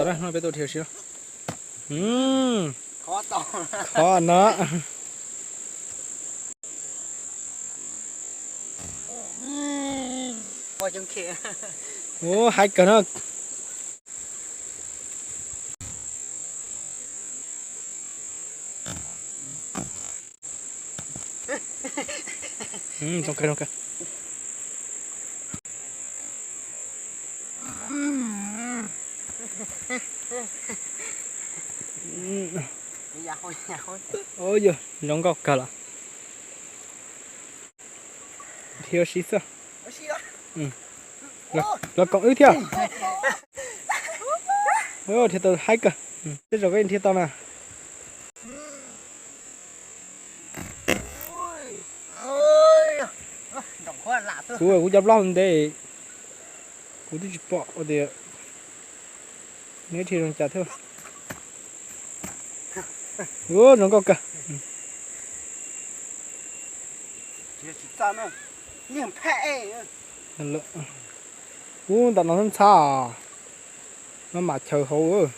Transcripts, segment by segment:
No peb tuaj dhia si. Khov no. Ua haib kawg no. Zoo kawg, zoo kawg. Yog zoo nkauj kawg los. Dhia si xwb. Los koom wb thiab. Dhia tau haib kawg. Tej zaum koj dhia tau na. Kuv, kuv cov vlog ntev, kuv twb tsis pom tias neb dhia zoo cas thiab. Ua zoo nkauj kawg. Ub, ntawm no ntxhab, no mam chaw hauv.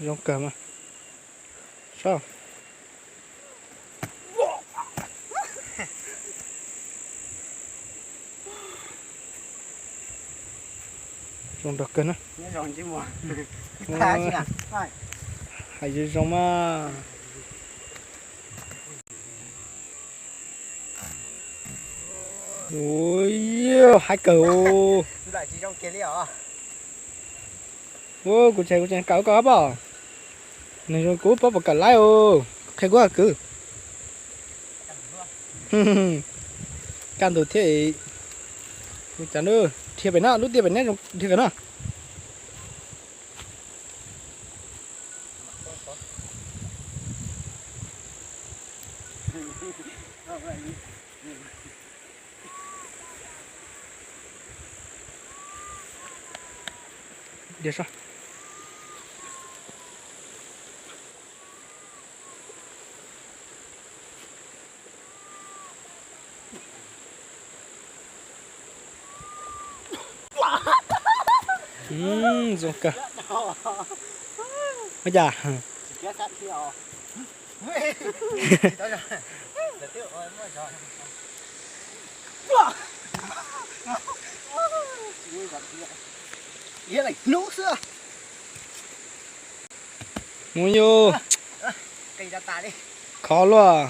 Zoo kawg mas. Saib. Zoo nrog kawg na. Hais zoo zoo mas. Ua, haib kawg. Ua, kuv tseem, kuv tseem kawm koj pom. Nws zoo kuv pom pom kawm laib os. Qhia kuv kwv. Kaj ntug thiab. Kuv cas dhia pem no, lub tiaj pem neb dhia kawg no. Zoo kawg. Ua cas? Mus yus. Khov luaj.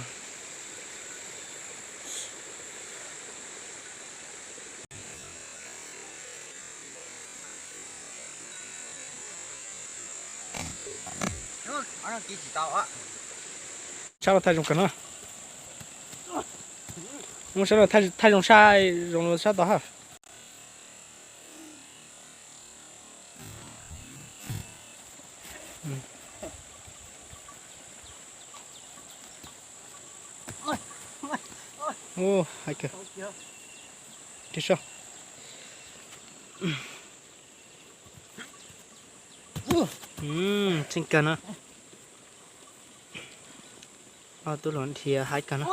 Sab no thaij zoo kawg no. Mus sab no thaij zoo sab, zoo sab tod hab. Ub, haib kawg. Tib so. Tseeb kawg no. Ob tug los dhia haib kawg no.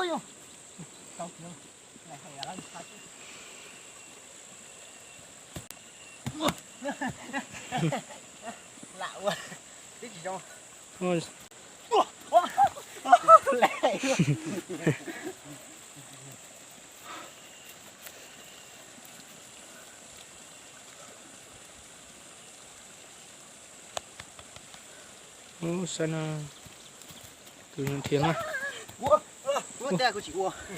Ub, saib no, tus zoo dhia na.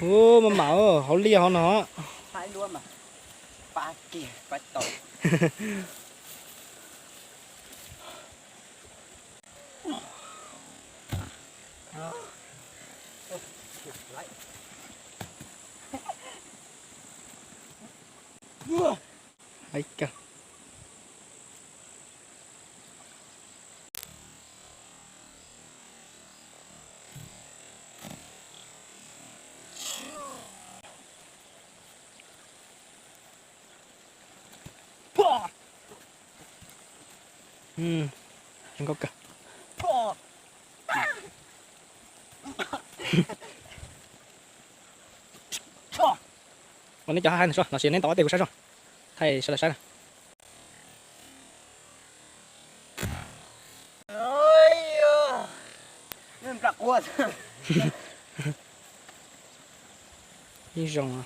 Ub, maj mam, hauv liaj hauv no. Haib kawg. Zoo nkauj kawg. Ua neb cov haj haib no soj los sis neb ntaus ua tej kuv saib soj. Thaij sawv daws saib na. Ib zoo.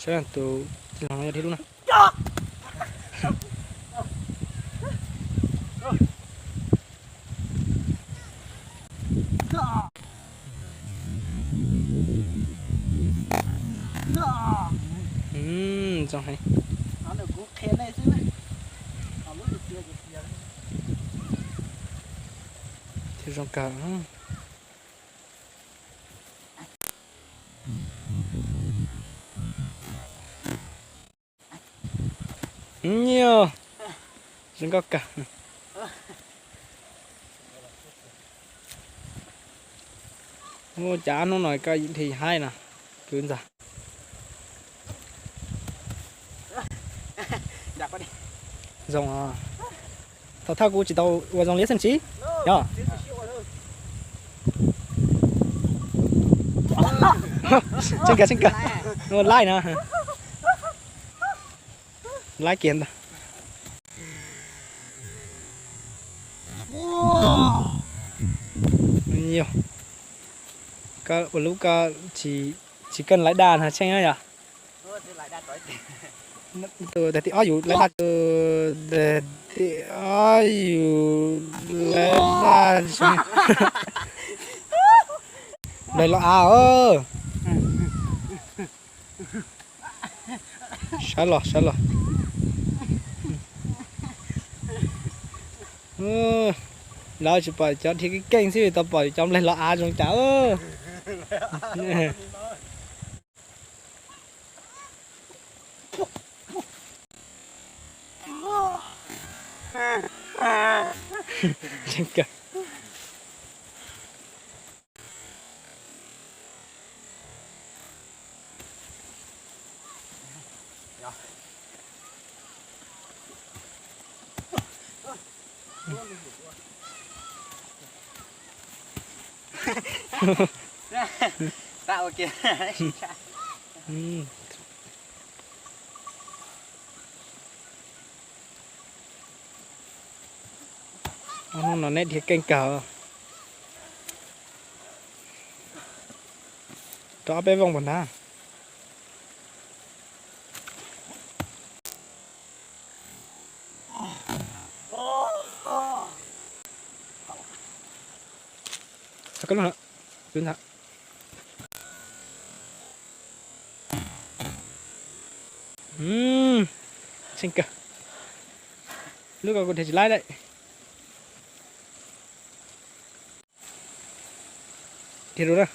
Saib tus tij laug no yog dhia lub na. Zoo heev. Thiab zoo kawg. Nyiaj, zoo nkauj kawg. Ua cas hnub no koj dhia haib no, kwv ntxawg? Zoo, thaum thawj kuv tsis tau ua zoo li xwb tsis yog. Tseeb kawg, tseeb kawg. Ua laib no. Laib kiag ntag. Yog koj ua lub koj tsis, tsis koj laib daj no Tsheej yog. Tus daim tib ob yus laib daj, tus daim tib ob yus laib daj. Nplaig los av. Sawv los, sawv los. Lawv tsis pom cov dhia keej keej xwb, tau pom cov nplaig los av zoo cas. Hnub no neb dhia keej kawg. Rau ob peb vooj puas hnab. Tseeb kawg. Lub ko kuv dhia tsis laib lawm. Dhia rau na.